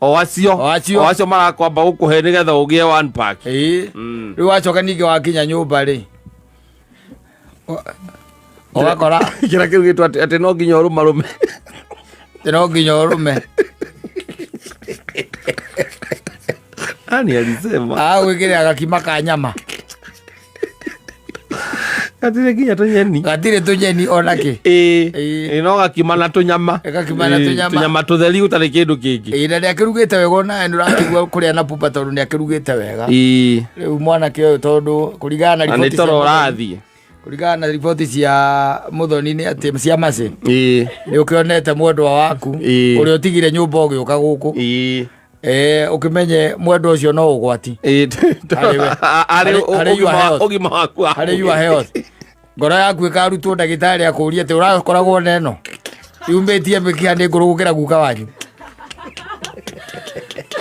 O acio. O acio. O acio marakwamba gũkũhe nĩgetha ũgĩe one pack. Ĩĩ. Rĩu wacoka ningĩ wakinya nyũmba rĩ, ũgakora Kĩrĩa kĩu gĩtwo atĩ no nginya ũrũmarũme. Atĩ no nginya ũrũme. Nani alisema? Agwĩkĩrĩra gakima ka nyama. Gatirĩ nginya tũnyeni. Gatirĩ tũnyeni ona kĩ. Ĩĩ. Ĩĩ. Ĩĩ, no gakima na tũnyama. Gakima na Ĩĩ, tũnyama. Tũnyama tũtheri gũtarĩ kĩndũ kĩngĩ. Ĩĩ, na nĩakĩrugĩte wega onawe nĩũrakĩigua kũrĩa na pupa tondũ nĩakĩrugĩte wega. Ĩĩ. Rĩu mwanake ũyũ tondũ kũringana na Na nĩ riboti cia toro Mũthoni- ũrathiĩ. kũringana na riboti cia Mũthoni nĩ atĩ cia Mercy Ĩĩ. nĩ ũkĩonete mwendwa waku Ĩĩ. ũrĩa ũtigire nyũmba ũgĩũka gũkũ. Ĩĩ. Eh, ũkĩmenye mwendwa ũcio no ũgwati. Ĩĩ, Harĩ we. harĩ Harĩ your health. ũgima waku wa Harĩ your health. Ngoro yaku ĩkarutwo ndagĩtarĩ akũrie atĩ ũrakoragwo na ĩno yumĩtie mĩkiha nĩ ngũrũ gũkĩra guka wanyu.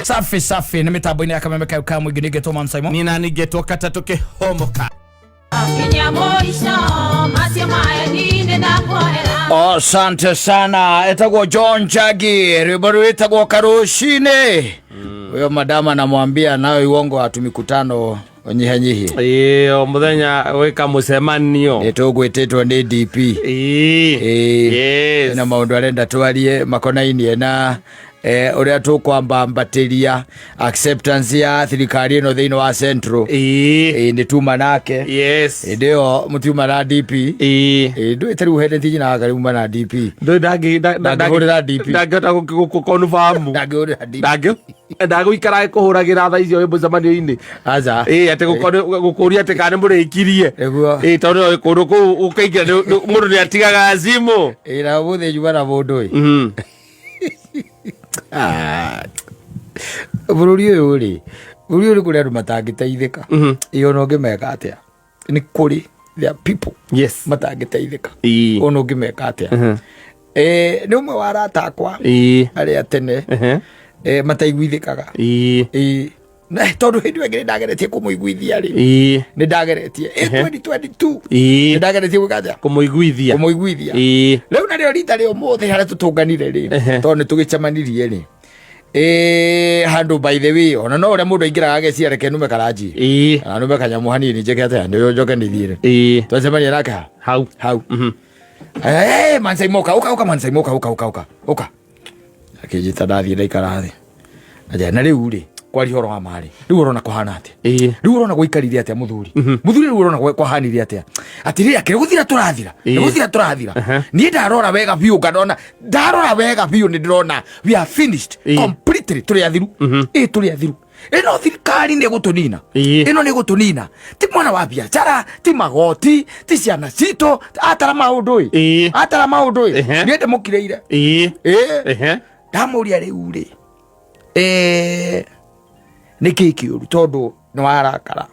Safi safi nĩ mĩtambo-inĩ ya kameme kau ka mũingĩ ningĩ Thomas Simon. Nĩ nani ngetwo katatũ kĩhomoka. Nginya mũico macio maeni nĩndakuoera. Asante sana, etagwo John Njagi, rwimbo rwitagwo Karucini. Huyo madama anamwambia nayo uongo watu mikutano nyihanyihie. Ĩĩ, o mũthenya gwĩka mũcemanio. Nĩ tũgwĩtĩtwo nĩ DP. Ĩĩ. Ĩĩ. Yes. Na maũndũ arenda twarie makonainie na ũrĩa tũkwambambatĩria acceptance ya thirikari ĩno thĩinĩ wa Central. Ĩĩ. Ĩĩ, nĩ tuma nake. Yes. Hĩndĩ ĩyo mũtiuma na DP. Ĩĩ. Ĩĩ, ndũĩ ta rĩu hĩndĩ tinjinaga rĩu na DP. Ndũĩ Ndangĩhũrĩra DP. Ndangĩhota gũkonfamu. Ndangĩhũrĩra DP. Ndangĩ ndagũikara kũhũragĩra tha icio wĩ mũcemanio-inĩ. Aca. Ĩĩ, atĩ gũkũria atĩ kana nĩ mũrĩkirie. Nĩguo. Ĩĩ, tondũ kũndũ kũu ũkaingĩra mũndũ nĩ atigaga thimũ. Ĩĩ, na ũmũthĩ njuma na mũndũ ĩ. Ah. Bũrũri ũyũ rĩ, bũrũri ũyũ nĩ kũrĩ andũ matangĩteithĩka. Ĩĩ, ona ũngĩmeka atĩa. Nĩ kũrĩ there are people Yes. matangĩteithĩka. Ĩĩ. Ona ũngĩmeka atĩa. Nĩ ũmwe wa arata akwa Ĩĩ. arĩa tene mataiguithĩkaga. Ĩĩ. Ĩĩ. Na tondũ hĩndĩ ĩyo ĩngĩ nĩ ndageretie kũmũiguithia rĩ. Ĩĩ. Nĩ ndageretie. Ĩ 2022. Ĩĩ. Nĩ ndageretie gwĩka atĩa? Kũmũiguithia. Kũmũiguithia. Ĩĩ. Rĩu narĩo rita rĩa ũmũthĩ harĩa tũtũnganire rĩ, tondũ nĩ tũgĩcemanirie rĩ, handũ by the way, ona no ũrĩa mũndũ aingĩraga ageciria reke nume karanji. Ĩĩ. Kana nume kanyamũ hanini njĩke atĩa, nĩ njoke nĩthiĩ rĩ. Ĩĩ. Twacemania nake ha? Hau. Hau. Mansaimoka, ũka, ũka, Mansaimoka, ũka, ũka, ũka, ũka. Akĩnjĩta ndathiĩ ndaikara thĩ. Anjĩra, na rĩu rĩ, kwaria ũhoro wa ma rĩ, rĩu ũrona kũhana atĩa? Ĩĩ. Rĩu ũrona gũikarire atĩa mũthuri? Mũthuri rĩu ũrona kwahanire atĩa? Atĩrĩrĩ, akĩrĩ gũthira tũrathira, nĩ Ĩĩ. gũthira tũrathira. Niĩ ndarora wega biũ nganona, ndarora wega biũ nĩ ndĩrona we are finished Ĩĩ. completely, tũrĩ athiru. Ĩĩ, tũrĩ athiru. Ĩno thirikari nĩ ĩgũtũnina. Ĩĩ. Ĩno nĩ ĩgũtũnina. Ti mwana wa biacara, ti magoti, ti ciana citũ, atara maũndũ ĩ. Ĩĩ. Atara maũndũ ĩ. Ehe. Niĩ ndĩmũkirĩire. Ĩĩ. Ĩĩ. Ehe. Ndamũria rĩu rĩ, nĩ kĩĩ kĩũru tondũ nĩ warakara.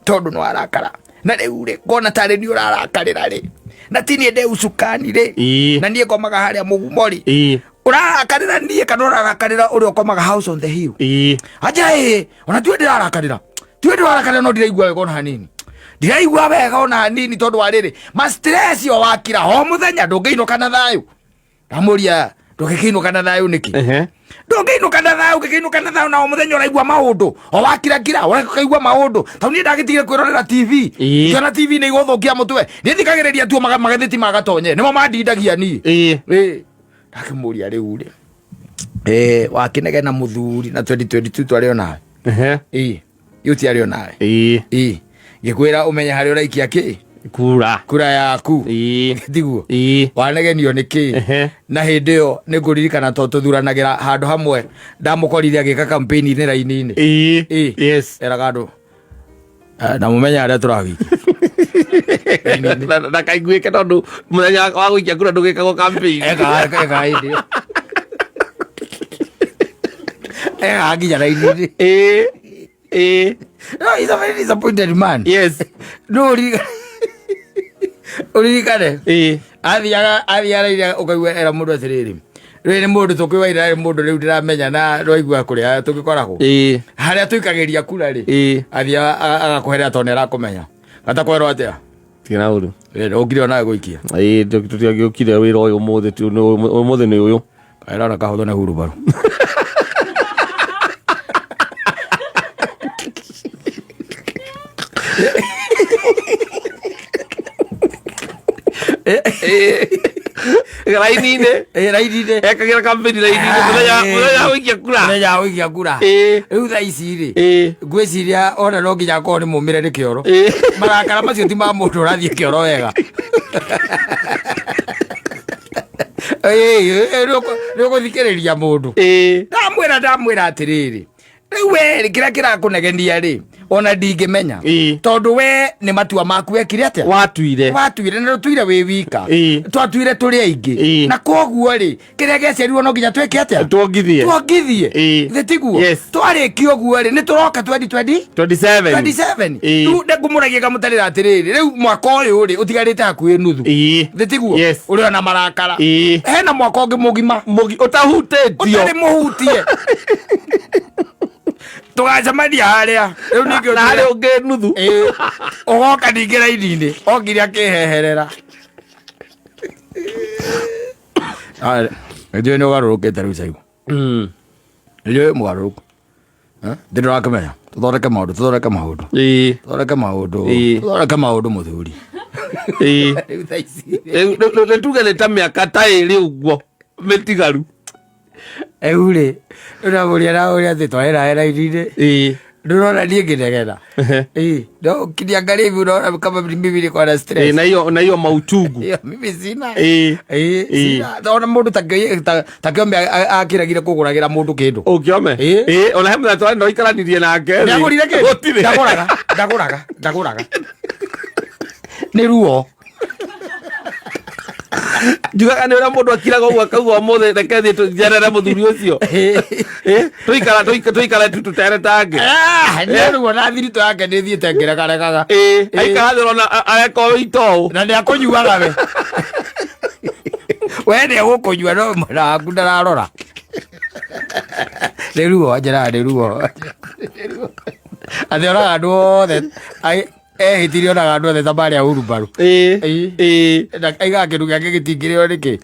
Tondũ nĩ warakara. Na rĩu rĩ, ngona tarĩ niĩ ũrarakarĩra rĩ. Na ti niĩ ndĩ ucukani rĩ. Ĩĩ. Na niĩ ngomaga harĩa mũgumo rĩ. Ĩĩ. Ũrarakarĩra niĩ kana ũrarakarĩra ũrĩa ũkomaga house on the hill? Ĩĩ. Aja ĩ, ona tiwe ndĩrarakarĩra. Tiwe ndĩrarakarĩra no ndiraigua wega ona hanini. Ndiraigua wega ona hanini tondũ wa rĩrĩ, ma stress o wakira o mũthenya ndũngĩinũka na thayũ. Ndamũria ndũngĩkĩinũka na thayũ nĩkĩ? Ehe. Ndũngĩinũka na thayũ, ũngĩkĩinũka na thayũ na o mũthenya ũraigua maũndũ. O wakira kira, ũkaigua maũndũ. Tondũ niĩ ndagĩtigire kwĩrorera TV. Ĩĩ. Ngĩona TV nĩ igũthũkia mũtwe. Niĩ thikagĩrĩria tu magathĩti ma Gatonye. Nĩmo mandindagia niĩ. Ĩĩ. Ĩĩ. Ndakĩmũria rĩu rĩ, wakĩnegena mũthuri na 2022 twarĩ o nawe. Ehe. Ĩĩ. Ĩ ũtiarĩ o nawe. Ĩĩ. Ĩĩ. Ngĩkwĩra ũmenye harĩa ũraikia kĩ? Kura. Kura yaku. Ĩĩ. Tiguo? Ĩĩ. Wanegenio nĩ kĩ? Ehe. Na hĩndĩ ĩyo nĩ ngũririkana tondũ tũthuranagĩra handũ hamwe ndamũkorire agĩka campaign-inĩ raini-inĩ. Ĩĩ. Ĩĩ. Yes. Eraga andũ na mũmenye harĩa tũragĩikia. Na kaiguĩke tondũ mũthenya wa gũikia kura ndũgĩkagwo campaign. Eka eka hĩndĩ ĩyo. Eka nginya raini-inĩ. Ĩĩ. Ĩĩ. No, he's a very disappointed man. Yes. No, ũririkane. Ĩĩ. Athiaga ira ũkaigua era mũndũ atĩrĩrĩ. Rĩrĩ nĩ mũndũ tũkĩwa ira mũndũ rĩu ndĩramenya na rwaigua kũrĩa tũgĩkoragwo. Ĩĩ. Harĩa tũikagĩria kura rĩ. Ĩĩ. Athiaga agakũherera tondũ nĩ arakũmenya. Gatakwerwo atĩa? Tiga ũru. Ĩĩ, ũkire onawe gũikia. Ĩĩ, tũtiagĩũkire wĩra ũyũ ũmũthĩ, ũmũthĩ nĩ ũyũ. Kaĩra ona kahũthũ na hurubaru. Raini-inĩ. Raini-inĩ. Ekagĩra campaign raini-inĩ mũthenya wa gũikia kura. Mũthenya wa gũikia kura. Rĩu thaa ici rĩ, ngwĩciria ona no nginya akorwo nĩ mũmĩre nĩ kĩoro. Marakara macio ti ma mũndũ ũrathiĩ kĩoro wega. Nĩ ũgũthikĩrĩria mũndũ. Ndamwĩra atĩrĩrĩ, rĩu we rĩ, kĩrĩa kĩrakũnegenia rĩ, ona ndingĩmenya. Tondũ we nĩ matua maku wekire atĩa? Watuire. Watuire na ndũtuire wĩ wika. Twatuire tũrĩ aingĩ. Na koguo rĩ, kĩrĩa gĩaciarirwo no nginya twĩke atĩa? Tuongithie. Tuongithie. Thĩ tiguo? Yes. Twarĩkia ũguo rĩ, nĩ tũroka 2020 27. 27. Rĩu ndengũmũragia ngamũtarĩra atĩrĩrĩ, rĩu mwaka ũyũ rĩ, ũtigarĩte hakuhĩ nuthu. Thĩ tiguo? Yes. Ũrĩ ona marakara. Hena mwaka ũngĩ mũgima. Ũtahutĩtio. Ũtarĩ mũhutie. Tũgacemania harĩa. Rĩu ningĩ Na harĩ ũngĩ nuthu. Ũgoka ningĩ raini-inĩ, okire akĩheherera. Nĩnjũĩ nĩ ũgarũrũkĩte rĩu Caigũ. Nĩnjũĩ mũgarũrũku. Ndĩ ndũrakĩmenya. Tũthondeke maũndũ, tũthondeke maũndũ. Tũthondeke maũndũ. Tũthondeke maũndũ mũthuri. Rĩu thaa ici. Rĩu tuge nĩ ta mĩaka ta ĩrĩ ũguo mĩtigaru. Rĩu rĩ, ndĩramũria ndamũria atĩ twarĩ raini-inĩ. Ndũrona niĩ ngĩnegena. No ukiniangalia hivi unaona kama mimi niko na stress. Na hiyo na hiyo mauchungu. Hiyo mimi sina. Sina. Ona mũndũ ta Kĩome akĩragire kũgũragĩra mũndũ kĩndũ. Ũkĩome? Ona he mũthenya twarĩ ndaikaranirie nake. Nĩagũrire kĩndũ? Gũtirĩ. Ndagũraga, ndagũraga, ndagũraga. Nĩ ruo. Njugaga nĩ ũrĩa mũndũ akiraga ũguo akauga ũmũthĩ reke thiĩ njerere mũthuri ũcio. Tũikara tũikara tu tũteretange. Nĩ ruo na thiritũ yake nĩ thiĩte ngĩregaregaga. Aikara thĩ ũrona areka o ito ũũ. Na nĩ akũnyuaga we. We nĩ egũkũnyua no mwena waku ndararora. Nĩ ruo, njĩraga nĩ ruo. Atĩ onaga andũ othe ehĩtire onaga andũ othe ta marĩ a hurumbarũ. Na aigaga kĩndũ gĩake gĩtingĩrĩo nĩkĩ?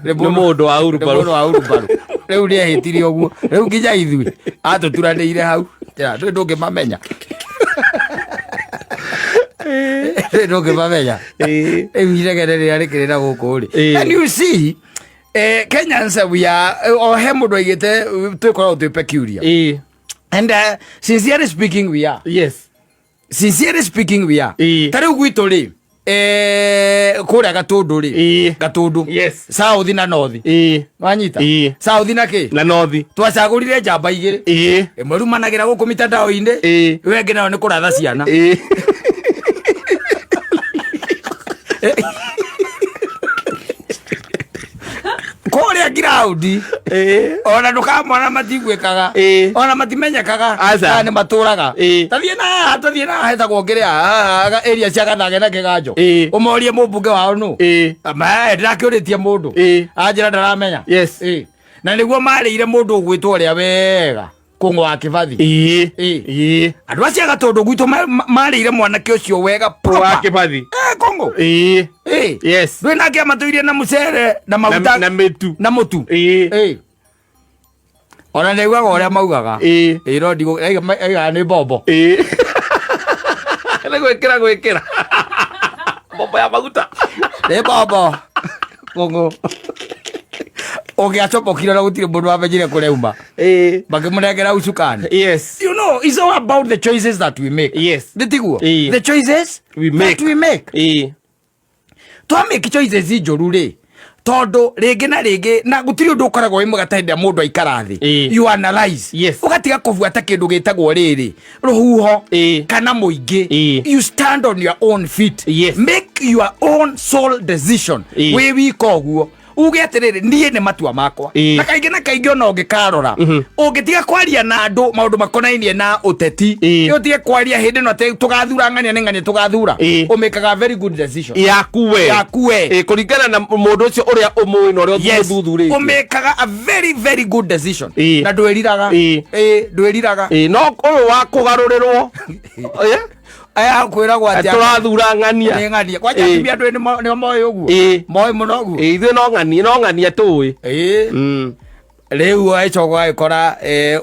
Nĩ mũndũ wa Nĩ hurumbarũ. mũndũ wa hurumbarũ. Rĩu nĩ ehĩtire ũguo. Rĩu nginya ithuĩ atũturanĩire hau. Ndũĩ ndũngĩmamenya. Ndũĩ ndũngĩmamenya. Rĩu inegene rĩrĩa rĩkĩrĩ na gũkũ rĩ. And you see, Kenyans we are o he mũndũ aigĩte twĩkoragwo twĩ peculiar. And sincerely speaking we are. Yes. Sincerely speaking we are. Ta rĩu gwitũ rĩ, kũrĩa Gatũndũ rĩ, Gatũndũ. Yes. South na North. Wanyita? South na kĩ? Na North. Twacagũrire njamba igĩrĩ. Ĩmwe rumanagĩra gũkũ mitandao-inĩ. Ĩyo ĩngĩ nayo nĩ kũratha ciana. Kũrĩa ngiraundi ona ndũkamona matiguĩkaga, ona matimenyekaga Aca. kana nĩ matũraga. Tathiĩ na haha, tathiĩ na haha hetagwo kĩrĩa haha area cia Gathage na Kĩganjo, ũmorie mũmbunge wao nũ. Ndĩrakĩũrĩtie mũndũ anjĩra ndaramenya. Yes. Na nĩguo marĩire mũndũ ũgwĩtwo ũrĩa wega Kũng'ũ wa Kĩbathi. Andũ acio a Gatũndũ gwitũ marĩire mwanake ũcio wega Wa proper. Kĩbathi. Kũng'ũ. Yes. Ndũĩ nake amatũirie na mũcere na maguta na mĩtu. Na mũtu. Ona nĩ augaga ũrĩa maugaga. No aigaga nĩ mbombo. Nĩ gwĩkĩra gwĩkĩra. Mbombo ya maguta. Nĩ mbombo. Kũng'ũ. Ũngĩacomokire na gũtirĩ mũndũ wamenyire kũrĩa uma. Makĩmũnengera ucukani. Yes. You know, it's all about the choices that we make. Yes. Nĩ tiguo? The choices We make. that we make. Twa make choices njũru rĩ, tondũ rĩngĩ na rĩngĩ na gũtirĩ ũndũ ũkoragwo wĩ mwega ta hĩndĩ ĩrĩa mũndũ aikara thĩ. You analyze. Yes. Ũgatiga kũbuata kĩndũ gĩtagwo rĩrĩ rũhuho kana mũingĩ. You stand on your own feet. Yes. Make your own sole decision. Wĩ wika ũguo uge atĩrĩrĩ, niĩ nĩ matua makwa. Na kaingĩ na kaingĩ ona ũngĩkarora, ũngĩtiga kwaria na andũ maũndũ makonainie na ũteti, ũtige kwaria hĩndĩ ĩno atĩ tũgathura ng'ania nĩ ng'ania tũgathura, ũmĩkaga very good decision yaku we. Yaku we. Kũringana na mũndũ ũcio ũrĩa ũmũĩ na ũrĩa Yes. ũthuthurĩtie. Ũmĩkaga a very very good decision. Na ndwĩriraga. Ndwĩriraga. No ũyũ wa kũgarũrĩrwo, Aya kwĩragwo atĩ tũrathura ng'ania. Nĩ ng'ania kwanja. Atumia andũ nĩo moĩ ũguo. Moĩ mũno ũguo. Ithuĩ no ng'ania tũĩ. Rĩu agĩcoka agĩkora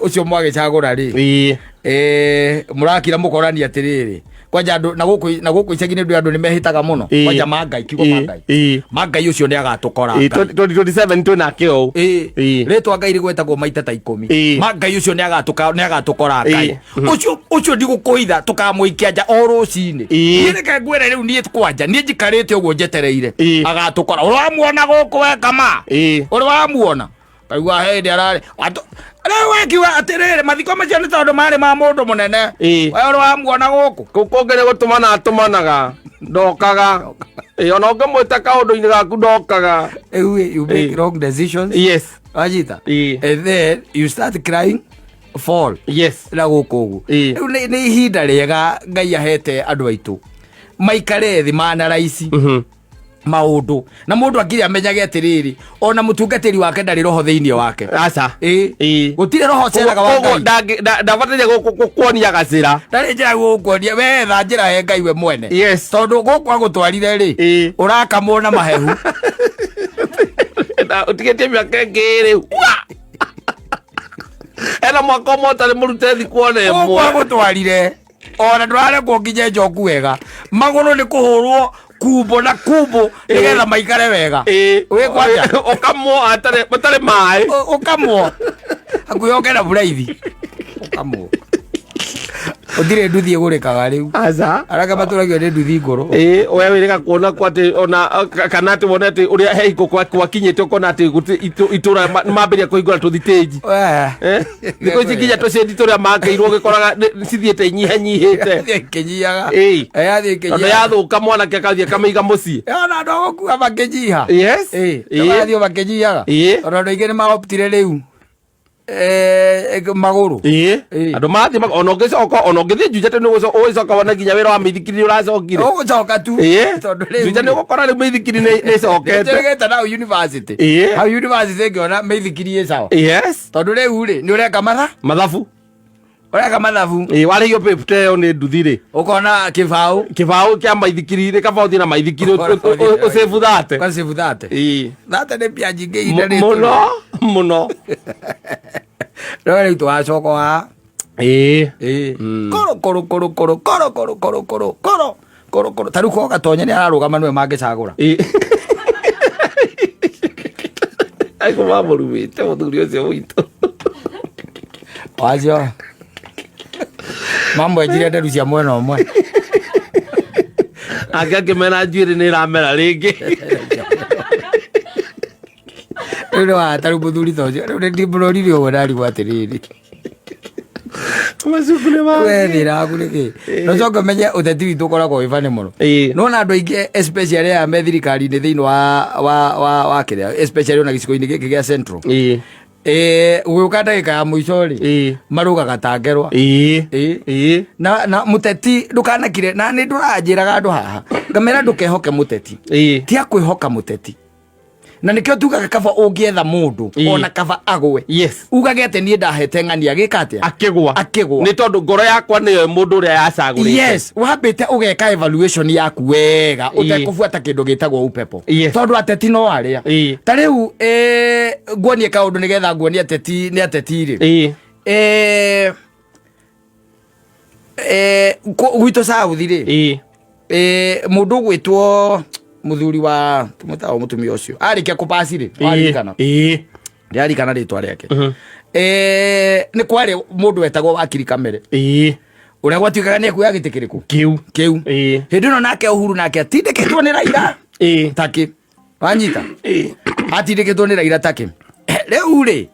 ũcio mwagĩcagũra rĩ, mũrakira mũkorania atĩrĩrĩ, Kwanja andũ na gũkũ na gũkũ icagi-inĩ ndũ andũ nĩ mehĩtaga mũno. Ĩĩ. Kwanja mangai kiugo mangai. Ĩĩ. Mangai ũcio nĩ agatũkora. Ĩĩ, Ngai. 2027 twĩ nake ũũ. Ĩĩ. Ĩĩ. Rĩtwa Ngai rĩgwetagwo maita ta ikũmi. Ĩĩ. Ma Ngai ũcio nĩ agatũka nĩ agatũkora Ngai. Ĩĩ. Ũcio ũcio ndigũkũitha tũkamũikia nja o rũcinĩ. Ĩĩ. Niĩ reke ngwĩre rĩu niĩ kwanja niĩ njikarĩte ũguo njetereire. Ĩĩ. Agatũkora. Ũramuona gũkũ we kama. Ĩĩ. Ũrĩ wamuona. Kaigua hĩndĩ ararĩ. Rĩu akiuga atĩrĩrĩ mathiko macio nĩ tondũ marĩ ma mũndũ mũnene. Ĩĩ. We ũrĩ wamuona gũkũ. Kũu kũngĩ nĩ gũtũmana atũmanaga ndokaga. Ĩĩ, ona ũngĩmwĩta kaũndũ-inĩ gaku ndokaga. Rĩu you make Ĩĩ. wrong decisions. Yes. Wanyita. Ĩĩ. And then you start crying fall. Yes. Na gũkũ ũguo. Ĩĩ. Rĩu nĩ ihinda rĩega Ngai ahete andũ aitũ maikare thĩ mana raici maũndũ na mũndũ akire amenyage atĩrĩrĩ ona mũtungatĩri wake ndarĩ roho thĩinĩ wake. Aca. Ĩĩ. Ĩĩ. Gũtirĩ roho ũceraga wa Koguo Ngai. ndabataire gũkuonia gacĩra. Ndarĩ njĩra gũkuonia wetha njĩra he Ngai we mwene. Yes. Tondũ gũkũ agũtwarire rĩ Ĩĩ. ũrakamwo na mahehu. Na ũtigĩtie mĩaka ĩngĩ ĩrĩ. Wa! Ena mwaka ũmwe ũtarĩ mũrute thikũ ona Gũkũ ĩmwe. agũtwarire ona ndũrarekwo nginya njoku wega magũrũ nĩ kũhũrwo kumbo na kumbo nĩgetha maikare wega. Ĩĩ. Wĩ kwanja? Ũkamwo matarĩ maĩ. Ũkamwo hakuhĩ oke na buraithi ũkamwo ũtirĩ nduthi ĩgũrĩkaga rĩu. Aca. Araka matũragio nĩ nduthi ngũrũ. Ĩĩ, we wĩrĩga kuona kwa atĩ ona kana atĩ wone atĩ ũrĩa he hingo gwakinyĩte ũkona atĩ itũra nĩmambĩrĩria kũhingũra tũthitĩnji. Wee. Thikũ ici nginya tũcĩndi tũrĩa makĩirwo ũgĩkoraga cithiĩte inyihanyihĩte. Yathiĩ ĩkĩnyihaga. Ĩĩ. Yathiĩ Tondũ ĩkĩnyihaga. yathũka mwanake akathiĩ akamĩiga mũciĩ. Ona andũ a gũkua makĩnyiha. Yes. Ĩĩ. Ĩĩ. Marathiĩ makĩnyihaga. Ĩĩ. Tondũ andũ aingĩ nĩ maoptire rĩu magũrũ. Ĩĩ. Ĩĩ. Andũ marathiĩ ona ũngĩcoka ona ũngĩthiĩ Juja tene ũgũcoka wone nginya wĩra wa mĩithikiri nĩ ũracokire. Ũgũcoka tu. Ĩĩ. Tondũ rĩu Juja nĩ ũgũkora rĩu mĩithikiri nĩ ĩcokete. Nĩnjĩrĩgĩte na hau university. Ĩĩ. Hau university ngĩona mĩithikiri ĩ sawa. Yes. Tondũ rĩu rĩ nĩ ũreka matha Mathabu. ũreka mathabu Ĩĩ warĩhio fifty ĩyo nĩ nduthi rĩ. ũkona kĩbaũ Kĩbaũ kĩa maithikiri rĩ kaba ũthiĩ na maithikiri ũsave thate. ũgacĩbu thate. Ĩĩ. Thate nĩ mbia nyingĩ ihinda rĩtũ. Mũno mũno. No rĩu tũgacoka haha. Ĩĩ. Ĩĩ. Koro koro koro koro koro koro koro koro koro koro koro ta rĩu ko Gatonye nĩ ararũgama nĩwe mangĩcagũra. Ĩĩ. Aigua mamũrumĩte mũthuri ũcio witũ. Wacio mamwenjire nderu cia mwena ũmwe. Ake akĩmera njuĩrĩ nĩ ĩramera rĩngĩ. Rĩu nĩ wa ta rĩu mũthuri ta ũcio rĩu ndimũrorire ũguo ndarigwo atĩrĩrĩ. Macuku nĩ ma. We thĩna waku nĩ kĩ? Na ũcoke ũmenye ũteti witũ ũkoragwo wĩ bani mũno. Ĩĩ. Nona andũ aingĩ especially aya me thirikari-inĩ thĩinĩ wa kĩrĩa especially ona gĩcigo-inĩ gĩkĩ gĩa Central. Ĩĩ. Gũgĩũka ndagĩka ya mũico rĩ Ĩĩ. marũgaga ta ngerwa. Ĩĩ. Ĩĩ. Ĩĩ. Na mũteti ndũkanakire na nĩ ndũranjĩraga andũ haha ngamera ndũkehoke mũteti. Ĩĩ. Tia kwĩhoka mũteti. Na nĩkĩo tugaga kaba ũngĩetha mũndũ Ĩĩ. ona kaba agwe. Yes. Ugage atĩ niĩ ndahete ng'ania agĩka atĩa? Akĩgwa. Akĩgwa. Nĩ tondũ ngoro yakwa nĩyo mũndũ ũrĩa yacagũrĩte. Yes, wambĩte ũgeka evaluation yaku wega Ĩĩ. ũtekũbuata kĩndũ gĩtagwo upepo. Yes. Tondũ ateti no arĩa. Ĩĩ. Ta rĩu nguonie kaũndũ nĩgetha nguonie ateti nĩ ateti rĩ. Ĩĩ. Gwitũ South rĩ. Ĩĩ. Mũndũ ũgwĩtwo mũthuri wa tũmwĩtaga mũtumia ũcio arĩkia kũpaci rĩ waririkana Ĩĩ. ndĩraririkana rĩtwa rĩake. Nĩ kwarĩ mũndũ wetagwo Wakiri Kamere Ĩĩ. ũrĩa gwatuĩkaga nĩ ekuoya gĩtĩ kĩrĩkũ Kĩu. kĩu. Ĩĩ. Hĩndĩ ĩno nake Uhuru nake atindĩkĩtwo nĩ Raila Ĩĩ. takĩ wanyita Ĩĩ. atindĩkĩtwo nĩ Raila takĩ rĩu rĩ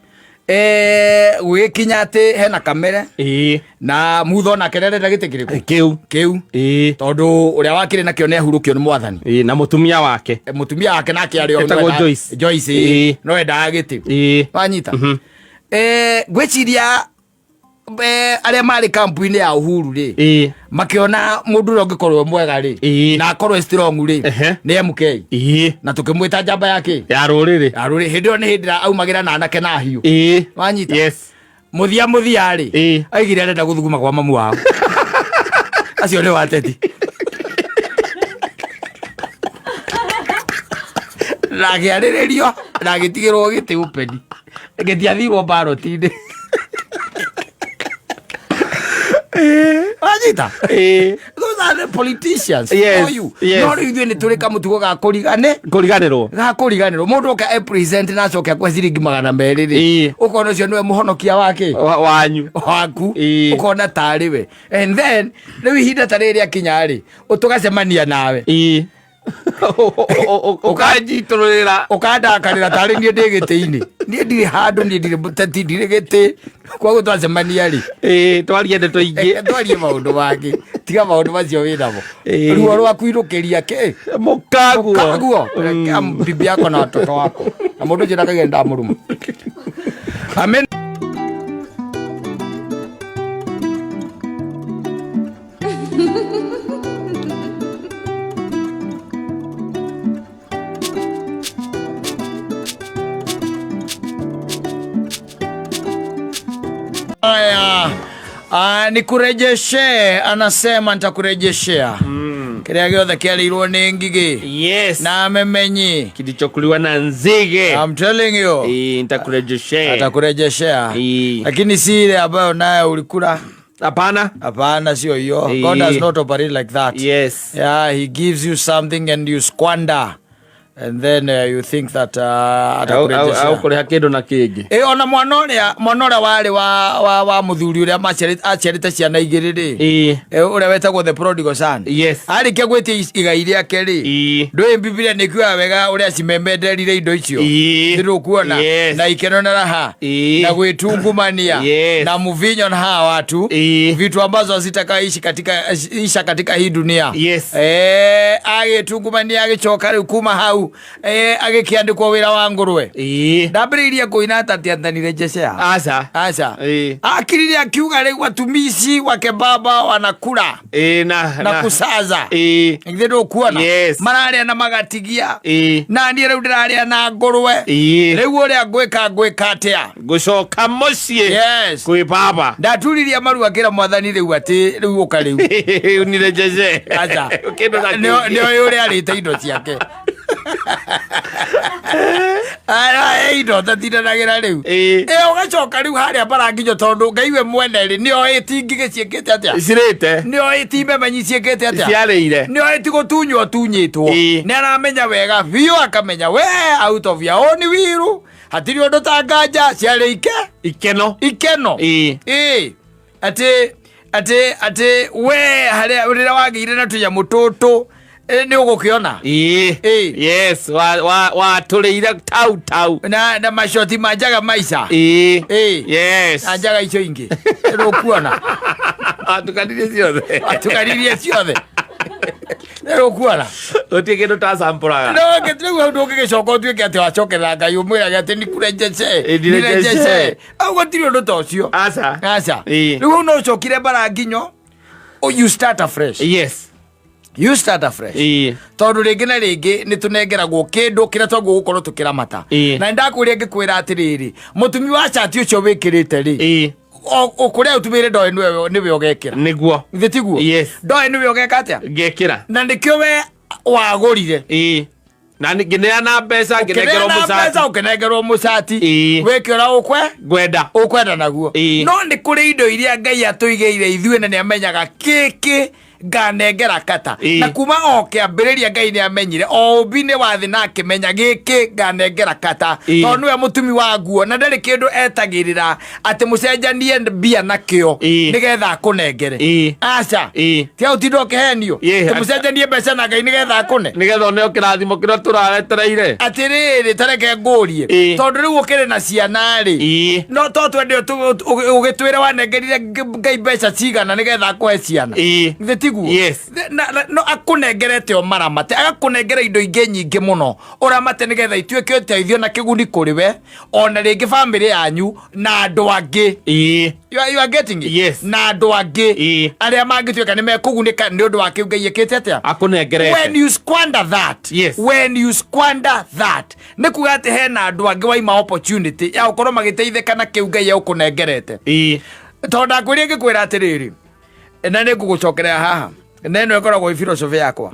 gũgĩkinya atĩ hena Kamere Ĩĩ. na Mutho nake nĩarenda gĩtĩ kĩrĩkũ Kĩu. kĩu Ĩĩ. tondũ ũrĩa wakĩrĩ nakĩo nĩ ahurũkio nĩ mwathani. Ĩĩ, na mũtumia wake. Mũtumia wake nake arĩ o Etagwo Joyce. Joyce Ĩĩ. no endaga gĩtĩ. Ĩĩ. Wanyita. Ngwĩciria arĩa marĩ kampu-inĩ ya Uhuru rĩ Ĩĩ. makĩona mũndũ ũrĩa ũngĩkorwo e mwega rĩ Ĩĩ. na akorwo e strong rĩ Ehe. nĩ MK Ĩĩ. na tũkĩmwĩta njamba ya kĩ Ya rũrĩrĩ. ya rũrĩrĩ. Hĩndĩ ĩyo nĩ hĩndĩ ĩrĩa aumagĩra na anake na ahiũ. Ĩĩ. Wanyita. Yes. Mũthia mũthia rĩ Ĩĩ. aigire arenda gũthuguma kwa mamu wao acio nĩ wateti na akĩarĩrĩrio na agĩtigĩrwo gĩtĩ ũpeni gĩtiathirwo mbaroti-inĩ. Wanyita. Ĩĩ. Those Those are the politicians Yes, for you. yes. No rĩu ithuĩ nĩ tũrĩ kamũtugo ga kũrigane Kũriganĩrwo. ga kũriganĩrwo. Mũndũ oka e present na acoke akwe ciringi 200 rĩ, Ĩĩ. ũkona ũcio nĩwe mũhonokia wake Wanyu. waku. Ĩĩ. Ũkona tarĩ we, and then rĩu ihinda ta rĩrĩ rĩakinya rĩ, tũgacemania nawe. Ĩĩ. Ũkanjitũrũrĩra. Ũkandakarĩra tarĩ niĩ ndĩ gĩtĩ-inĩ. Niĩ ndirĩ handũ, niĩ ndirĩ mũteti, ndirĩ gĩtĩ. Koguo twacemania rĩ, Ĩĩ, twarie ndeto ingĩ. Twarie maũndũ mangĩ, tiga maũndũ macio wĩ namo. Ĩĩ. Ruo rwaku inũkĩria kĩ Mũkaguo. Kaguo bibi yako na watoto wako na mũndũ ũcio ndakagĩa ndamũruma. Amen. Haya, nikurejeshe, anasema nitakurejeshea kĩrĩa gĩothe kĩarĩirwo nĩ ngigĩ Yes. na memenyi. Kilichokuliwa na nzige. I'm telling you. Ĩĩ, nitakurejeshea. Atakurejeshea, Ĩĩ. lakini si ile ambayo nayo ulikula. Hapana. Hapana, sio hiyo. Ĩĩ. God does not operate like that. Yes. Yeah, he gives you something and you squander and then you think that Au atakurejeshea. kũrĩha kĩndũ na kĩngĩ. Ĩ, ona mwana ũrĩa warĩ wa mũthuri ũrĩa aciarĩte ciana igĩrĩ rĩ, Ĩĩ. Ũrĩa wetagwo the prodigal son, Yes. arĩkia gwĩtia igai rĩake rĩ, Ĩĩ. ndũĩ Bibilia nĩ kiugaga wega ũrĩa cimemenderire indo icio. Ĩĩ. Nĩrũkuona Yes. na ikeno na raha Ĩĩ. na gwĩtungumania Yes. na mvinyo na hawa watu, Ĩĩ. vitu ambazo hazitakaishi katika isha katika hii dunia. Yes. Agĩtungumania, agĩcoka rĩu kuma hau, agĩkĩandĩkwo wĩra wa ngũrwe. Ĩĩ. Ndambĩrĩirie kũina atati atanirejeshea. Aca. Aca. Ĩĩ. Akirire akiuga rĩu watumishi wake baba wanakula Ĩĩ, na na kusaza. Ĩĩ. Githĩ ndũkuona? Yes. Mararĩa na magatigia. Ĩĩ. Na niĩ rĩu ndĩrarĩa na ngũrwe. Ĩĩ. Rĩu ũrĩa ngwĩka atĩa? Ngũcoka mũciĩ. Yes. Kwĩ baba. Ndaturirie maru akĩra mwathani rĩu atĩ rĩu ũka rĩu. Unirejeshe. Aca. Kĩndũ na kĩngĩ. Nĩoĩ ũrĩa arĩte indo ciake. Ara indo tatindanagĩra rĩu. Ĩĩ. Ĩ, ũgacoka rĩu harĩa baranginyo tondũ Ngai we mwene rĩ, nĩoĩ ti ngigĩ ciĩkĩte atĩa. Cirĩte. Nĩoĩ ti memenyi ciĩkĩte atĩa. Ciarĩire. Nĩoĩ ti gũtunywo tunyĩtwo. Ĩĩ. Nĩ aramenya wega biũ, akamenya we out of your own will hatirĩ ũndũ ta nganja ciarĩ ike Ikeno. Ikeno. Ĩĩ. Ĩĩ, atĩ we harĩa rĩrĩa wagĩire na tũnyamũ tũtũ, nĩ ũgũkĩona. Ĩĩ. Ĩĩ. Yes, watũrĩire tau tau. Na macoti ma njaga maica. Ĩĩ. Ĩĩ. Yes. Na njaga icio ingĩ nĩũkuona. Atukanirie ciothe. Atukanirie ciothe, nĩũkuona. Gũtirĩ kĩndũ tacampũraga. No rĩu hau ndũngĩgĩcoka ũtuĩke atĩ wacokerera Ngai ũmwĩrage atĩ nikurejeshe. Ĩ, ndirejeshe. Au gũtirĩ ũndũ ta ũcio. Aca. Aca. Ĩĩ. Rĩu hau no ũcokire mbara nginyo. Oh, you start afresh. Yes. You start afresh. Ĩĩ. Tondũ rĩngĩ na rĩngĩ nĩ tũnengeragwo kĩndũ kĩrĩa twagwo gũkorwo tũkĩramata. Ĩĩ. Na nĩndakwĩria ngĩkwĩra atĩrĩrĩ, mũtumi wa cati ũcio wĩkĩrĩte rĩ, Ĩĩ. kũrĩa ũtumĩire ndoĩ nĩwe ũgekĩra. Nĩguo. Githĩ tiguo? Yes. Ndoĩ nĩwe ũgeka atĩa. Ngekĩra. Na nĩkĩo we wagũrire. Ĩĩ. Na ngĩneana mbeca ngĩnengerwo Ũkĩneana mbeca mũcati. ũkĩnengerwo mũcati. Ĩĩ. Wĩke ũrĩa ũkwe Ngwenda. ũkwenda naguo. Ĩĩ. No nĩ kũrĩ indo iria Ngai atũigĩire ithuĩ na nĩ amenyaga kĩkĩ nganengera kata. Ĩĩ. Na kuma o kĩambĩrĩria Ngai nĩ amenyire o ũmbi-inĩ wa thĩ na akĩmenya gĩkĩ nganengera kata. Ĩĩ. Tondũ nĩwe mũtumi wa nguo na ndarĩ kĩndũ etagĩrĩra atĩ mũcenjanie mbia nakĩo Ĩĩ. nĩgetha akũnengere. Ĩĩ. Aca. Ĩĩ. Tiga ũtinde ũkĩhenio. Ĩĩ. Atĩ mũcenjanie mbeca na Ngai nĩgetha akũne. Nĩgetha ũneo kĩrathimo kĩrĩa tũraretereire. Atĩrĩrĩ, tareke ngũrie. Ĩĩ. Tondũ rĩu ũkĩrĩ na ciana rĩ, Ĩĩ. no to twende ũgĩtwĩre wanengerire Ngai mbeca cigana nĩgetha akũhe ciana. Ĩĩ. Githĩ tiguo? Yes. No akũnengerete o maramate, agakũnengera indo ingĩ nyingĩ mũno ũramate nĩgetha ituĩke ũteithio na kĩguni kũrĩ we ona rĩngĩ bamĩrĩ yanyu na andũ angĩ. Ĩĩ. You are getting it? Yes. Na andũ angĩ Ĩĩ. arĩa mangĩtuĩka nĩ mekũgunĩka nĩ ũndũ wa kĩu Ngai ĩkĩte atĩa. Akũnengerete. When you squander that, Yes. when you squander that, nĩ kuga atĩ hena andũ angĩ waima opportunity ya gũkorwo magĩteithĩka na kĩu Ngai egũkũnengerete. Ĩĩ. Tondũ ndakwĩria ngĩkwĩra atĩrĩrĩ, na nĩ ngũgũcokerera haha, na ĩno ĩkoragwo ĩ philosophy yakwa,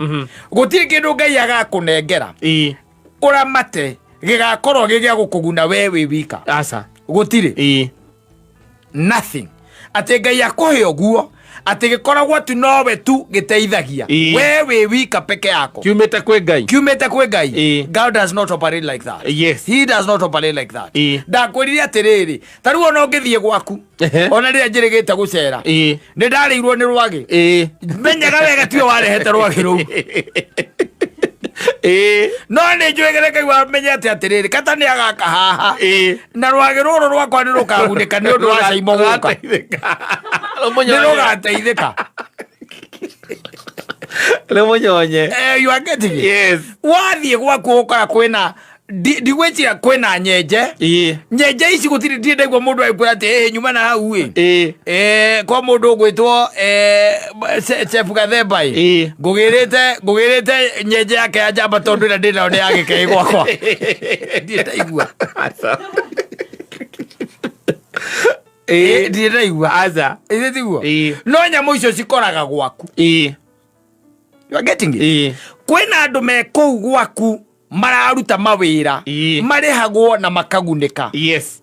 gũtirĩ kĩndũ Ngai agakũnengera Ĩĩ. ũramate gĩgakorwo gĩ gĩa gũkũguna we wĩ wika. Aca. Gũtirĩ. Ĩĩ. Nothing atĩ Ngai akũhe ũguo Atĩ gĩkoragwo tu nowe tu gĩteithagia. Ĩĩ. We wĩ wika peke yako. Kiumĩte kwĩ Ngai. Kiumĩte kwĩ Ngai. Ĩĩ. God does not operate like that. Yes. He does not operate like that. Ĩĩ. Ndakwĩrire atĩrĩrĩ, ta rĩu ona ũngĩthiĩ gwaku, Ehe. ona rĩrĩa njĩrĩgĩte gũcera, Ĩĩ. nĩ ndarĩirwo nĩ rwagĩ. Ĩĩ. Menyaga wega tiwe warehete rwagĩ rũu. Ĩĩ. No nĩ njũĩ gĩrekaigua menyete atĩrĩrĩ, kata nĩ agaka haha. Ĩĩ. Na rwagĩ rũrũ rwakwa nĩ rũkagunĩka nĩ ũndũ wa Caimo gũka. Rũgateithĩka. Nĩ rũgateithĩka. Rũmũnyonye. You are getting it? Yes. Wathiĩ gwaku ũgũkora kwĩna ndigwĩciria kwĩna nyenje. Ĩĩ. Nyenje ici gũtirĩ ndirĩ ndaigua mũndũ agĩkwĩra atĩ ĩĩ nyuma na hau ĩ. Ĩĩ. Kwa mũndũ ũgwĩtwo Chef Gathemba ĩ. Ĩĩ. Ngũgĩrĩte nyenje yake ya njamba tondũ ĩrĩa ndĩ nayo nĩ ya gĩkĩĩ gwakwa. Ndirĩ ndaigua. Aca. Ĩĩ, ndirĩ ndaigua. Aca. Ĩĩ tiguo? Ĩĩ. No nyamũ icio cikoraga gwaku. Ĩĩ. You are getting it? Ĩĩ. Kwĩna andũ me kũu gwaku mararuta mawĩra Ĩĩ. marĩhagwo na makagunĩka. Yes.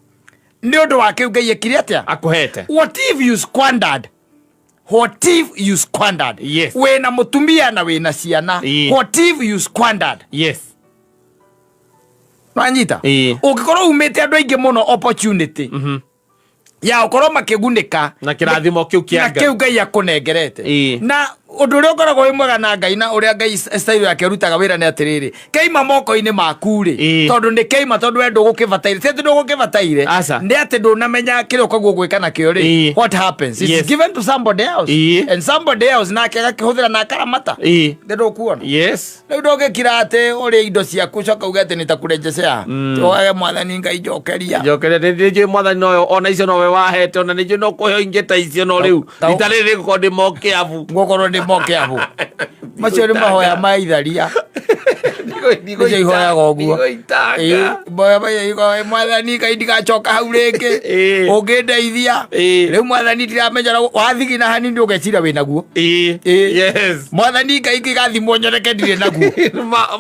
Nĩ ũndũ wa kĩu Ngai ekire atĩa? Akũhete. What if you squandered? What if you squandered? Yes. Wĩna mũtumia na wĩna ciana. Ĩĩ. What if you squandered? Yes. Nwanyita? Ĩĩ. Ũngĩkorwo umĩte andũ aingĩ mũno opportunity ya ũkorwo makĩgunĩka Na kĩrathimo kĩu kĩa na Ngai. kĩu Ngai akũnengerete. Ĩĩ. Na ũndũ ũrĩa ũkoragwo wĩ mwega na Ngai na ũrĩa Ngai style yake ĩrutaga wĩra nĩ atĩrĩrĩ, keima moko-inĩ maku rĩ, Ĩĩ. tondũ nĩ keima tondũ we ndũgũkĩbataire, ti atĩ ndũgũkĩbataire, Aca. nĩ atĩ ndũnamenya kĩrĩa ũkaguo gwĩka nakĩo rĩ, Ĩĩ. what happens? It's Yes. given to somebody else. Ĩĩ. And somebody else nake agakĩhũthĩra na akaramata. Ĩĩ. Nĩ ndũkuona? Yes. Rĩu ndũngĩkira atĩ ũrĩe indo ciaku coka uge atĩ nĩ ta kũrejecea. Wage mwathani Ngai njokeria. Njokeria nĩ njũĩ mwathani noyo ona icio nowe wahete ona nĩ njũĩ no kũheo ingĩ ta icio no rĩu rita rĩrĩ rĩgũkorwo ndĩ mokĩabu. Ngũkorwo ndĩ mokĩabu. Macio nĩ mahoya ma itharia. Nĩcio ihoyaga ũguo. Ndigũitanga. Mahoya ma itharia, mwathani Ngai ndigacoka hau rĩngĩ. Ĩĩ. Ũngĩndeithia. Ĩĩ. Rĩu mwathani ndiramenya wathigina hanini ũgeciria wĩnaguo. Ĩĩ. Ĩĩ. Yes. Mwathani Ngai ngĩgathimwo nyoneke ndirĩ naguo.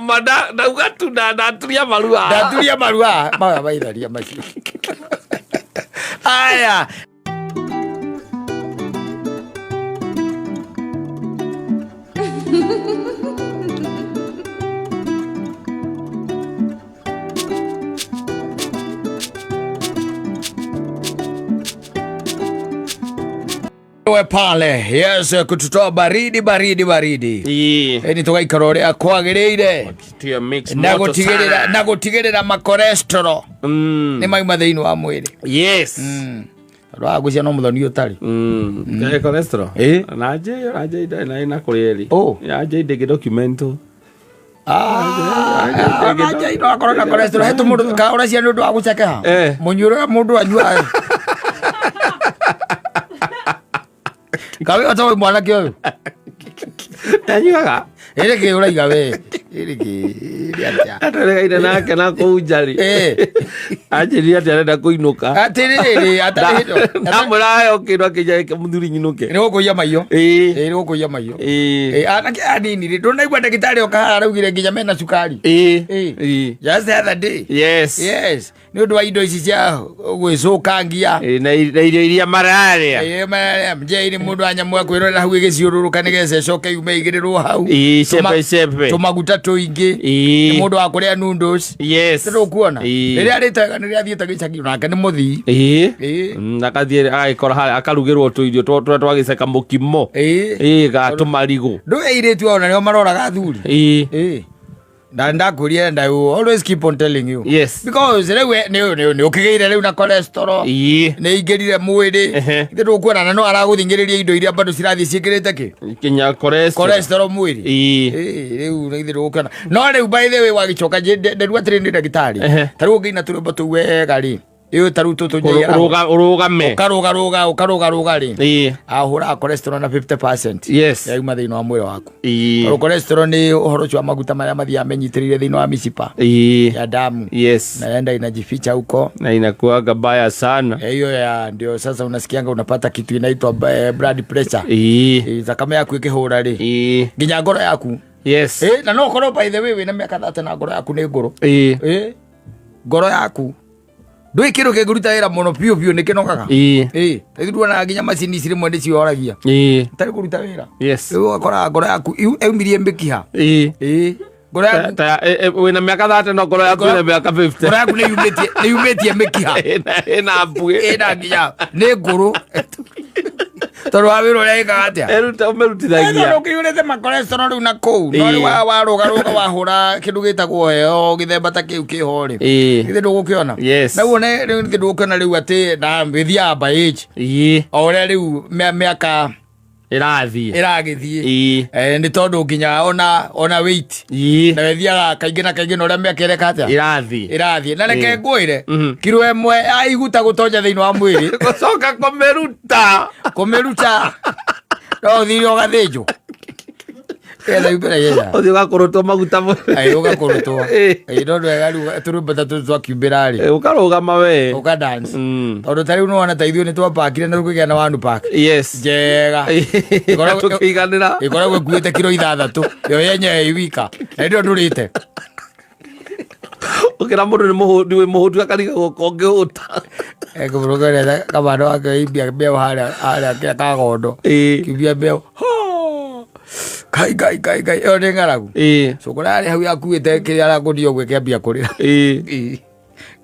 Ma ndauga tu ndaturia maru haha. Ndaturia maru haha. Mahoya ma itharia macio. Aya. We pale yes kututoa baridi baridi baridi. Ĩĩ. Ĩni tũgaikara ũrĩa kwagĩrĩire Tia mix na moto gũtigĩrĩra sana. na gũtigĩrĩra makorestro nĩ mauma thĩinĩ wa mwĩrĩ. Yes. Tondũ wa gwĩcia no mũthoni ũtarĩ. Kaya cholesterol. Ĩĩ. Na nje na nje ndarĩ na ina kũrĩa ĩrĩ. Oh. Ya nje ndĩngĩ document. Nje no akorwo na cholesterol he tũmũndũ ka ũracia nĩ ũndũ wa gũcekeha. Eh. Mũnyuĩre ũrĩa mũndũ anyuaga. Kawe ota mwanake ũyũ. Ndanyuaga. Ĩrĩ kĩ ũraiga we? Ĩrĩ kĩ? Ĩrĩ atĩa? Atweregaine nake na kũu njarĩ. Eh. Anjĩrire atĩ arenda kũinũka. Atĩrĩrĩ atarĩ Ndamwĩra heo kĩndũ akĩnja mũthuri nyinũke. nĩ gũkũiya maiyo. Ĩĩ. Ĩĩ nĩ gũkũiya maiyo. Ĩĩ. Ĩĩ anake anini rĩ ndũnaigua ndagĩtarĩ oka haha araugire nginya mena cukari. Ĩĩ. Ĩĩ. Ĩĩ. Just the other day. Yes. Yes. Nĩ ũndũ wa indo ici cia gwĩcũkangia. Ĩĩ, na irio iria mararĩa. Ĩĩ mjei mũndũ anyamũ akwĩrorera hau ĩgĩciũrũrũka nĩgetha ĩcoke yume ĩigĩrĩrwo hau. Ĩĩ, cepe cepe. Tũmaguta tũingĩ. Ĩĩ. Nĩ mũndũ wa kũrĩa noodles. Yes. Nĩtũkuona. Ĩĩ. Rĩrĩa arĩtega nĩ rĩathiĩte gĩcagi nake nĩ mũthii. Ĩĩ. Ĩĩ. Akathiĩ agagĩkora harĩa akarugĩrwo tũirio tũrĩa twagĩceka mũkimo. Ĩĩ. Ĩĩ, ga tũmarigũ. Ndũĩ airĩtu ao na nĩo maroraga athuri. Ĩĩ. Ĩĩ. Na ndakwĩrire and I will always keep on telling you. Yes. Because rĩu nĩ ũkĩgĩire rĩu na cholesterol. Ĩĩ. Nĩ ingĩrire mwĩrĩ. Ehe. Ithe ndũkuona na no aragũthingĩrĩria indo iria bado cirathiĩ ciĩkĩrĩte kĩ? Kinya cholesterol. Cholesterol mwĩrĩ. Ĩĩ. Ĩĩ, rĩu nĩ ithe ndũgũkĩona. No rĩu by the way wagĩcoka nderua atĩrĩ nĩ ndagĩtarĩ. Ehe. Ta rĩu ũngĩina tũrwĩmbo tũu wega rĩ. Ĩĩ ta rĩu tũtũ Ũrũgame. Ũkarũgarũga ũkarũgarũga rĩ. Ĩĩ. Ahũraga cholesterol na 50%. Yes. Yauma thĩinĩ wa mwĩrĩ waku. Ĩĩ. Tondũ cholesterol nĩ ũhoro ũcio wa maguta marĩa mathiaga menyitĩrĩire thĩinĩ wa micipa Ĩĩ. ya damu. Yes. Na yenda inajificha huko. Na inakuwaga baya sana. Hiyo ya ndio sasa unasikianga unapata kitu inaitwa blood pressure. Ĩĩ. Thakame yaku ĩkĩhũra rĩ. Ĩĩ. Nginya ngoro yaku. Yes. Na no ũkorwo by the way wĩna mĩaka 30 na ngoro yaku nĩ ngũrũ. Ĩĩ. Ngoro yaku. Ndũĩ kĩndũ kĩngĩruta wĩra mũno biũ biũ nĩ kĩnogaga. Ĩĩ. Ĩĩ, ta ithuĩ tuonaga nginya macini ici rĩmwe nĩcioragia. Ĩĩ. Itarĩ kũruta wĩra. Yes. Rĩu ũgakoraga ngoro yaku yaumirie mĩkiha. Ĩĩ. Ĩĩ, ngoro yaku Ta wĩna mĩaka 30 no ngoro yaku ĩna mĩaka 50. Ngoro yaku nĩ yumĩtie mĩkiha. Ĩna mbuĩ. Ĩna nginya nĩ ngũrũ. Tondũ wa wĩra ũrĩa ĩkaga atĩa? Ĩruta ũmĩrutithagia. Tondũ ũkĩiyũrĩte makolesterol rĩu na kũu. No Ĩĩ. rĩu warũgarũga wahũra kĩndũ gĩtagwo heo gĩthemba ta kĩu kĩho rĩ. Ĩĩ. Githĩ ndũgũkĩona? Yes. Na wone rĩu githĩ ndũgũkĩona rĩu atĩ na ĩthiaga by age. Ĩĩ. O ũrĩa rĩu mĩaka Ĩrathiĩ. ĩragĩthiĩ. Ĩĩ. Nĩ tondũ nginya ona weight. Ĩĩ. Na ĩthiaga kaingĩ na kaingĩ na ũrĩa mĩaka ĩreka atĩa? Ĩrathiĩ. Ĩrathiĩ. Na reke Ĩĩ. ngwĩre, kiro ĩmwe ya iguta gũtonya thĩinĩ wa mwĩrĩ. Gũcoka kũmĩruta. Kũmĩruta. No ũthire ũgathĩnjwo. Getha yumĩra ihenya. Ũthiĩ ũgakũrũtwo maguta mwĩrĩ. Ĩĩ, ũgakũrũtwo. Ĩĩ. Ĩĩ, no ndwega rĩu tũrũmba ta tũtũ twakiumbĩra rĩ. Ĩĩ, ũkarũgama we. Ũka dance. Tondũ ta rĩu nĩwona ta ithuĩ nĩtwapakire na tũkĩgĩa na one pack. Yes. Njega. Tũkĩiganĩra. Ĩkoragwo ĩkuĩte kiro 6 yo yenyewe ĩ wika. Na hĩndĩ ĩyo ndũrĩte. Ũkĩra mũndũ nĩ wĩ mũhũtu akarigagwo kongĩhũta. Ekũmũrũgĩrĩra kamano wake imbia mbeũ harĩa harĩa kĩrĩa kagondo. Ĩĩ. Kiumbia mbeũ. Ho! Kai kai kai kai ĩyo nĩ ng'aragu. Ĩĩ. Cũkũra yarĩ hau yakuĩte kĩrĩa aragũnia ũguo ĩkĩambia kũrĩra. Ĩĩ. Ĩĩ.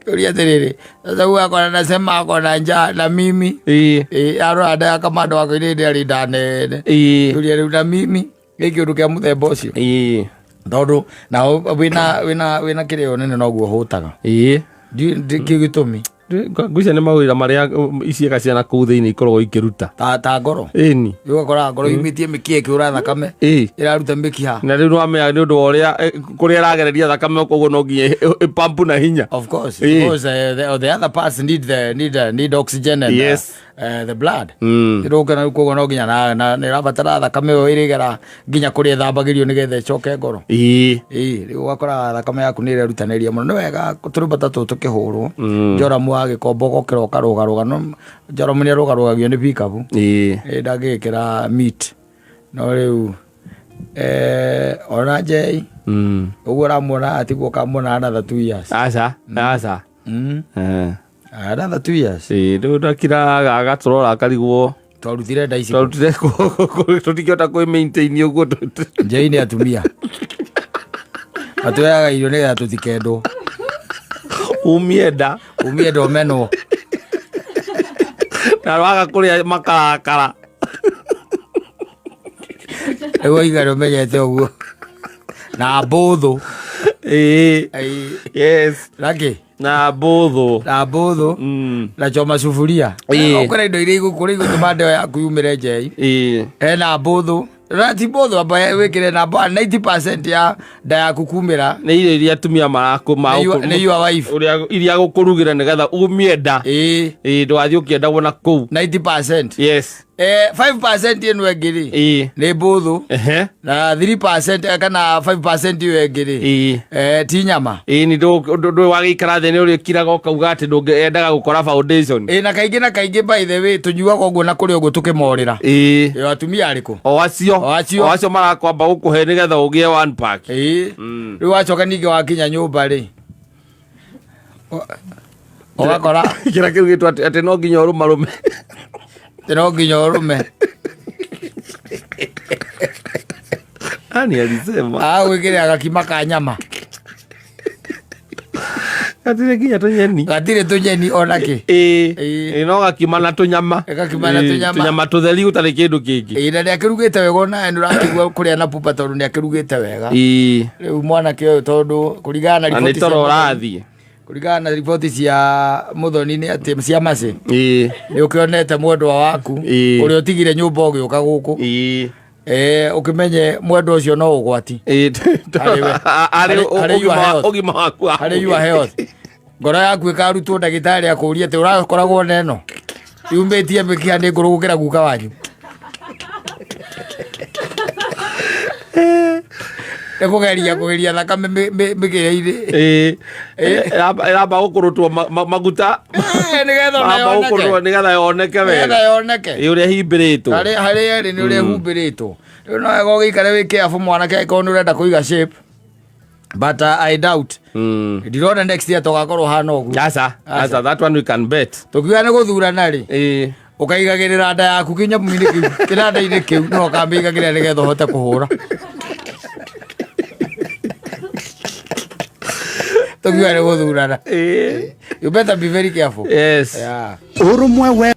Kĩũria atĩrĩrĩ, sasa huyu ako anasema ako na njaa na mimi. Ĩĩ. Ĩĩ, arora nda ya kamando wako irĩ ndĩ nda nene. Ĩĩ. Kĩũria rĩu na mimi gĩkĩ kĩũndũ kĩa mũthemba ũcio. Ĩĩ. Tondũ nao wĩna kĩrĩo nene noguo ũhũtaga. Ĩĩ. Ndiũĩ kĩu gĩtũmi. Ngwĩciria nĩ mawĩra marĩa ciĩga cia na kũu thĩinĩ ikoragwo ikĩruta. Ta ngoro. Ĩni. Rĩu ũgakora ngoro yumĩtie mĩkiha ĩkĩũra thakame. Ĩĩ. Ĩraruta mĩkiha. Na rĩu nĩwamenya nĩ ũndũ wa ũrĩa kũrĩa ĩragereria thakame koguo no nginya ĩpampu na hinya. Of course, Ĩĩ. because the other parts need the need need oxygen and Yes. the blood. Ĩrũke na koguo no nginya na nĩ ĩrabatara thakame ĩyo ĩrĩgera nginya kũrĩa ĩthambagĩrio nĩgetha ĩcoke ngoro. Ĩĩ. Ĩĩ, rĩu ũgakora thakame yaku nĩ ĩrerutanĩria mũno. Nĩ wega tũrũmba ta tũtũ tũkĩhũrwo. Njoramu wa gĩkombo ũgokĩra ũkarũgarũga. No Njoramu nĩ arũgarũgagio nĩ pikabu. Ĩĩ. Ĩĩ, ndangĩgĩkĩra meat. No rĩu ona Njei ũguo ũramuona atiguo ũkamuona another 2 years. Aca, aca. Another 2 years. Ĩĩ, rĩu ndakiraga agatũrora akarigwo. Twarutire nda ici. Twarutire tũtingĩhota kwĩ maintain ũguo Njei nĩ atumia. Matũheaga irio nĩgetha tũtikendwo. Umie nda. Umie nda ũmenwo. Na waga kũrĩa makarakara. Rĩu waiga nĩ ũmenyete ũguo. Na mbũthũ. Ĩĩ. Ĩĩ. Yes. Na kĩ? Na mbũthũ. Na mbũthũ. Na choma sufuria. Ĩĩ. Kwĩna indo iria igũkũrĩa igũtũma ndeo yaku yumĩre njei. Ĩĩ. Hena mbũthũ. Na ti mbũthũ amba wĩkĩre namba 90% ya nda yaku kumĩra. Nĩ irio iria atumia marakũ Nĩ your wife. Ũrĩa iria gũkũrugĩra nĩgetha umie nda. Ĩĩ. Ĩĩ, ndũgathiĩ ũkĩendagwo na kũu. 90%. Yes. 5% ĩno ĩngĩ rĩ. Ĩĩ. Nĩ mbũthũ. Ehe. Na 3% kana 5% ĩyo ĩngĩ rĩ. Ĩĩ. Ti nyama. Ĩĩ, nĩ ndũ wagĩikara thĩ nĩ ũrĩkiraga ũkauga atĩ ndũngĩendaga gũkora foundation. Ĩĩ, na kaingĩ na kaingĩ by the way tũnyuaga ũguo na kũrĩa ũguo tũkĩmorĩra. Ĩĩ. Ĩĩ, atumia arĩkũ? O acio. O acio. O acio marakwamba gũkũhe nĩgetha ũgĩe one pack. Ĩĩ. Rĩu wacoka ningĩ wakinya nyũmba rĩ. Ũgakora Kĩrĩa kĩu gĩtwo atĩ no nginya ũrũmarũme. Atĩ no nginya ũrũme. Nani alisema? Agwĩkĩrĩra gakima ka nyama. Gatirĩ nginya tũnyeni. Gatirĩ tũnyeni ona kĩ. Ĩĩ. Ĩĩ. Ĩĩ, no gakima na tũnyama. Gakima na Ĩĩ, tũnyama. Tũnyama tũtheri gũtarĩ kĩndũ kĩngĩ. Ĩĩ, na nĩakĩrugĩte wega onawe nĩũrakĩigua kũrĩa na pupa tondũ nĩakĩrugĩte wega. Ĩĩ. Rĩu mwanake ũyũ tondũ kũringana na Na nĩ riboti cia toro Mũthoni- ũrathiĩ. Kũringana na riboti cia Mũthoni nĩ atĩ cia Macĩ. Ĩĩ. Nĩ ũkĩonete mwendwa waku Ĩĩ. ũrĩa ũtigire nyũmba ũgĩũka gũkũ. Ĩĩ. Ũkĩmenye mwendwa ũcio no ũgwati. Ĩĩ, Harĩ we. Harĩ Harĩ your health. ũgima waku wa Harĩ your health. Ngoro yaku ĩkarutwo ndagĩtarĩ akũrie atĩ ũrakoragwo na ĩno. Yumĩtie mĩkiha nĩ ngũrũ gũkĩra guka wanyu. Nĩ kũgeria kũgeria thakame mĩkĩra-inĩ. Ĩĩ. Ĩramba gũkũrũtwo maguta. Nĩgetha ona Ĩramba yoneke. gũkũrũtwo nĩgetha yoneke wega. Nĩgetha yoneke. Ĩĩ, ũrĩa ĩhumbĩrĩtwo. Harĩ erĩ nĩ ũrĩa ĩhumbĩrĩtwo. Rĩu no wega ũgĩikare wĩ careful mwanake angĩkorwo nĩ ũrenda kũiga shape. But I doubt. Ndirona next year tũgakorwo hana ũguo. Aca, aca, that one we can bet. Tũkiuga nĩ gũthurana rĩ, Ĩĩ. ũkaigagĩrĩra nda yaku kĩnyamũ-inĩ kĩu, kĩnanda-inĩ kĩu, no ũkamĩigagĩrĩra nĩgetha ũhote kũhũra. Tũkiuga nĩ gũthurana. Ĩĩ. You better be very careful. Yes. Yeah. Ũrũmwe we.